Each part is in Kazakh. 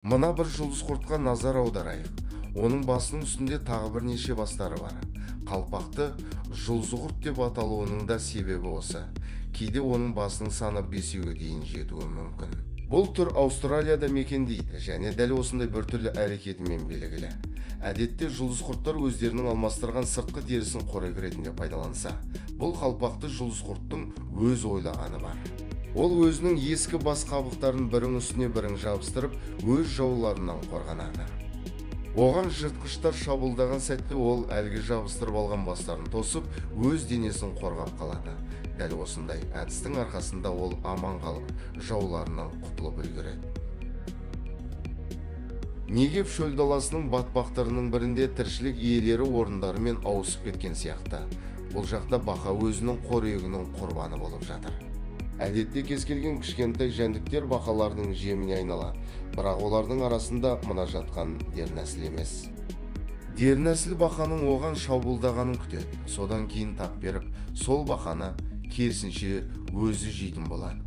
Мына бір жұлдыз құртқа назар аударайық. Оның басының үстінде тағы бірнеше бастары бар. Қалпақты жұлдыз құрт деп аталуының да себебі осы. Кейде оның басының саны 5-ге дейін жетуі мүмкін. Бұл түр Аустралияда мекендейді және дәл осындай біртүрлі әрекетімен белгілі. Әдетте жұлдыз құрттар өздерінің алмастырған сыртқы терісін қорек ретінде пайдаланса, бұл қалпақты жұлдыз құрттың өз ойлағаны бар. Ол өзінің ескі бас қабықтарын бірінің үстіне бірін жабыстырып, өз жауларынан қорғанады. Оған жыртқыштар шабуылдаған сәтте ол әлгі жабыстырып алған бастарын тосып, өз денесін қорғап қалады. Дәл осындай әдістің арқасында ол аман қалып, жауларынан құтылып үлгереді. Негев шөл даласының батпақтарының бірінде тіршілік иелері орындарымен ауысып кеткен сияқты. Бұл жақта бақа өзінің қорегінің құрбаны болып жатыр. Әдетте кез келген кішкентай жәндіктер бақалардың жеміне айналады, бірақ олардың арасында мына жатқан дернәсіл емес. Дернәсіл бақаның оған шабуылдағанын күтеді, содан кейін тап беріп, сол бақаны керісінше өзі жейтін болады.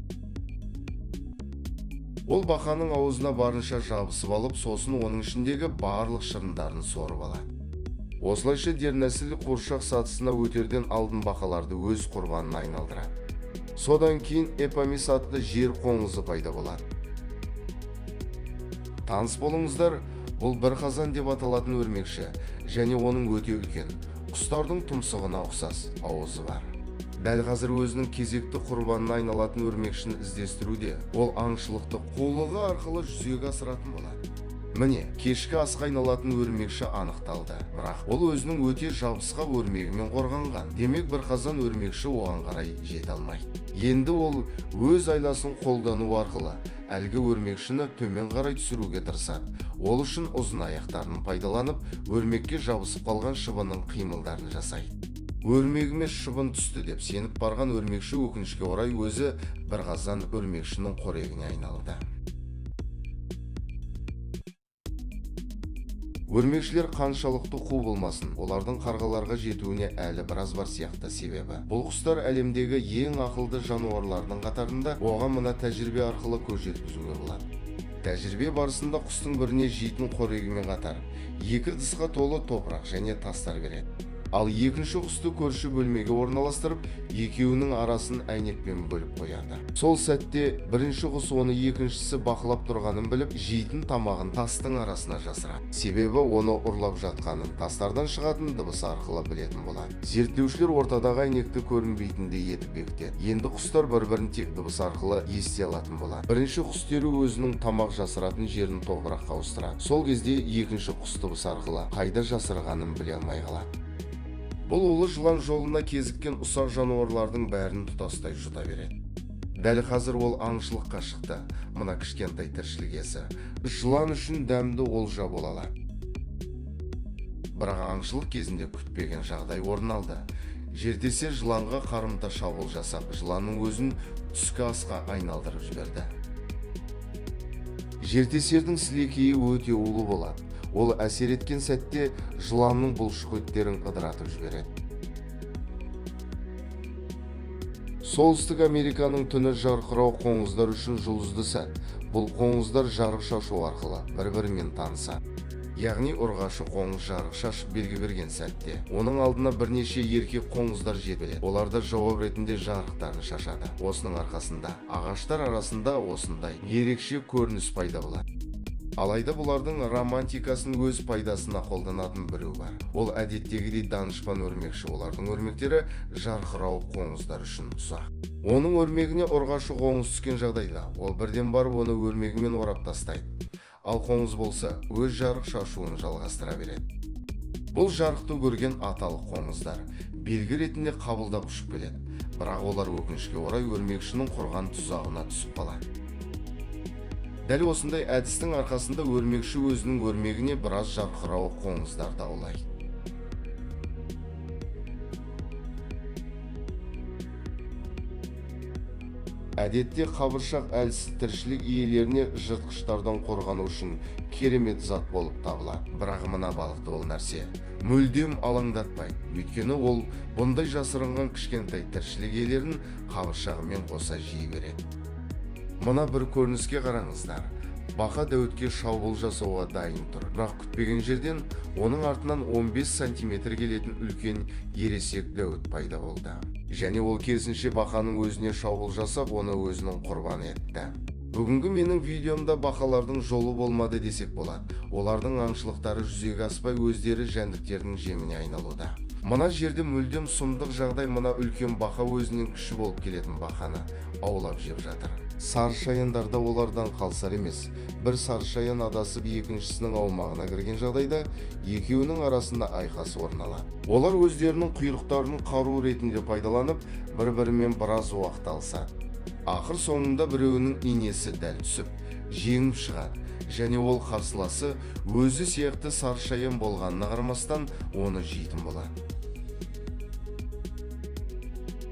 Ол бақаның аузына барынша жабысып алып, сосын оның ішіндегі барлық шырындарын сорып алады. Осылайша дернәсіл қуыршақ сатысына өтерден алдын бақаларды өз құрбанына айналдырады. Содан кейін эпамис атты жер қоңызы пайда болады. Таныс болыңыздар, бұл бір қазан деп аталатын өрмекші және оның өте үлкен, құстардың тұмсығына ұқсас ауызы бар. Дәл қазір өзінің кезекті құрбанына айналатын өрмекшіні іздестіруде, ол аңшылықты қулығы арқылы жүзеге асыратын болады. Міне, кешкі асқа айналатын өрмекші анықталды, бірақ ол өзінің өте жабысқақ өрмегімен қорғанған. Демек, бір қазан өрмекші оған қарай жете алмайды. Енді ол өз айласын қолдану арқылы әлгі өрмекшіні төмен қарай түсіруге тырысады. Ол үшін ұзын аяқтарын пайдаланып, өрмекке жабысып қалған шыбынның қимылдарын жасайды. Өрмегіме шыбын түсті деп сеніп барған өрмекші өкінішке орай өзі бір қазан өрмекшінің қорегіне айналды. Өрмекшілер қаншалықты қу болмасын, олардың қарғаларға жетуіне әлі біраз бар сияқты. Себебі бұл құстар әлемдегі ең ақылды жануарлардың қатарында, оған мына тәжірибе арқылы көз жеткізуге болады. Тәжірибе барысында құстың біріне жейтін қорегімен қатар екі ыдысқа толы топырақ және тастар береді. Ал екінші құсты көрші бөлмеге орналастырып, екеуінің арасын әйнекпен бөліп қояды. Сол сәтте бірінші құс оны екіншісі бақылап тұрғанын біліп, жейтін тамағын тастың арасына жасырады. Себебі оны ұрлап жатқанын тастардан шығатын дыбыс арқылы білетін болады. Зерттеушілер ортадағы әйнекті көрінбейтіндей етіп бекітеді. Енді құстар бір-бірін тек дыбыс арқылы ести алатын болады. Бірінші құс дереу өзінің тамақ жасыратын жерін топыраққа ауыстырады. Сол кезде екінші құс дыбыс арқылы қайда жасырғанын біле алмай қалады. Бұл улы жылан жолына кезіккен ұсақ жануарлардың бәрін тұтастай жұта береді. Дәл қазір ол аңшылыққа шықты. Мына кішкентай тіршілік иесі жылан үшін дәмді олжа бола алады. Бірақ аңшылық кезінде күтпеген жағдай орын алды. Жертесер жыланға қарымта шабуыл жасап, жыланның өзін түскі асқа айналдырып жіберді. Жертесердің сілекейі өте улы болады. Ол әсер еткен сәтте жыланның бұлшық еттерін ыдыратып жібереді. Солтүстік Американың түні жарқырау қоңыздар үшін жұлдызды сәт. Бұл қоңыздар жарық шашу арқылы бір-бірімен танысады. Яғни ұрғашы қоңыз жарық шашып белгі берген сәтте оның алдына бірнеше еркек қоңыздар жетіп, олар да жауап ретінде жарықтарын шашады. Осының арқасында ағаштар арасында осындай ерекше көрініс пайда болады. Алайда бұлардың романтикасын өз пайдасына қолданатын біреу бар. Ол әдеттегідей данышпан өрмекші. Олардың өрмектері жарқырау қоңыздар үшін тұзақ. Оның өрмегіне ұрғашы қоңыз түскен жағдайда ол бірден барып оны өрмегімен орап тастайды. Ал қоңыз болса өз жарық шашуын жалғастыра береді. Бұл жарықты көрген аталық қоңыздар белгі ретінде қабылдап ұшып келеді. Бірақ олар өкінішке орай өрмекшінің құрған тұзағына түсіп қалады. Дәл осындай әдістің арқасында өрмекші өзінің өрмегіне біраз жарқырау қоңыздарды аулайды. Әдетте қабыршақ әлсіз тіршілік иелеріне жыртқыштардан қорғану үшін керемет зат болып табылады. Бірақ мына балықты ол нәрсе мүлдем алаңдатпайды. Өйткені ол бұндай жасырынған кішкентай тіршілік иелерін қабыршағымен қоса жей береді. Мына бір көрініске қараңыздар. Бақа дәуітке шабуыл жасауға дайын тұр. Бірақ күтпеген жерден оның артынан 15 сантиметр келетін үлкен ересек дәуіт пайда болды. Және ол керісінше бақаның өзіне шабуыл жасап, оны өзінің құрбаны етті. Бүгінгі менің видеомда бақалардың жолы болмады десек болады. Олардың аңшылықтары жүзеге аспай өздері жәндіктердің жеміне айналуда. Мына жерде мүлдем сұмдық жағдай, мына үлкен бақа өзінен кіші болып келетін бақаны аулап жеп жатыр. Сары шаяндар да олардан қалсар емес. Бір сары шаян адасып екіншісінің аумағына кірген жағдайда екеуінің арасында айқас орын алады. Олар өздерінің құйрықтарын қару ретінде пайдаланып, бір-бірімен біраз уақыт алысады. Ақыр соңында біреуінің инесі дәл түсіп, жеңіп шығады. Және ол қарсыласы өзі сияқты сары шаян болғанына қарамастан оны жейтін болады.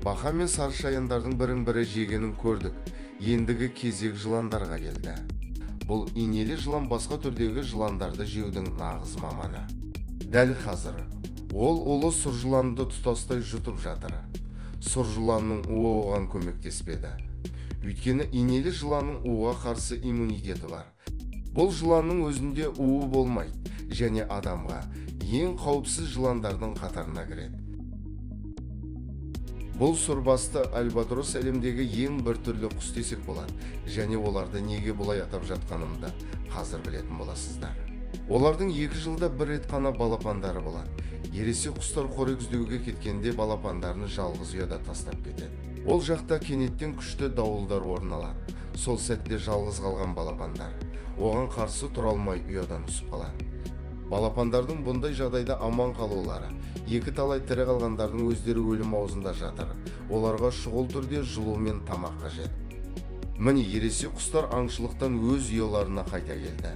Бақа мен сары шаяндардың бірін-бірі жегенін көрдік. Ендігі кезек жыландарға келді. Бұл инелі жылан басқа түрдегі жыландарды жеудің нағыз маманы. Дәл қазір ол ұлы сұр жыланды тұтастай жұтып жатыр. Сұр жыланның уы оған көмектеспеді. Өйткені инелі жыланның уға қарсы иммунитеті бар. Бұл жыланның өзінде уы болмайды және адамға ең қауіпсіз жыландардың қатарына кіреді. Бұл сұр басты альбатрос әлемдегі ең біртүрлі құс десек болады, және оларды неге бұлай атап жатқанымды қазір білетін боласыздар. Олардың 2 жылда бір рет қана балапандары болады. Ересек құстар қорек іздеуге кеткенде балапандарын жалғыз ұяда тастап кетеді. Ол жақта кенеттен күшті дауылдар орын алады. Сол сәтте жалғыз қалған балапандар оған қарсы тұра алмай ұядан түсіп қалады. Балапандардың бұндай жағдайда аман қалулары, екі талай тірі қалғандардың өздері өлім аузында жатыр. Оларға шұғыл түрде жылу мен тамақ қажет. Міне, ересек құстар аңшылықтан өз ұяларына қайта келді.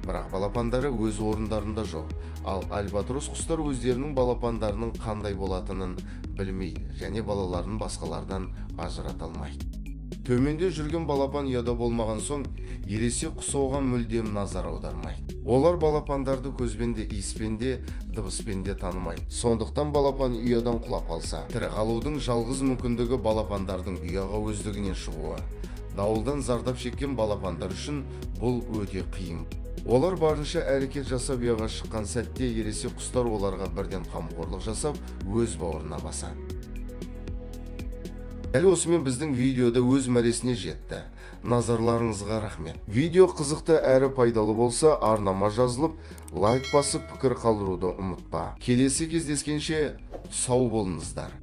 Бірақ балапандары өз орындарында жоқ. Ал альбатрос құстар өздерінің балапандарының қандай болатынын білмейді және балаларын басқалардан ажырата алмайды. Төменде жүрген балапан ұяда болмаған соң, ересек құс оған мүлдем назар аудармайды. Олар балапандарды көзбен де, иіспен де, дыбыспен де танымайды. Сондықтан балапан ұядан құлап қалса, тірі қалудың жалғыз мүмкіндігі балапандардың ұяға өздігінен шығуы. Дауылдан зардап шеккен балапандар үшін бұл өте қиын. Олар барынша әрекет жасап ұяға шыққан сәтте ересек құстар оларға бірден қамқорлық жасап, өз бауырына басады. Дәл осымен біздің видеода өз мәресіне жетті. Назарларыңызға рахмет. Видео қызықты әрі пайдалы болса, арнама жазылып, лайк басып, пікір қалдыруды ұмытпа. Келесі кездескенше сау болыңыздар.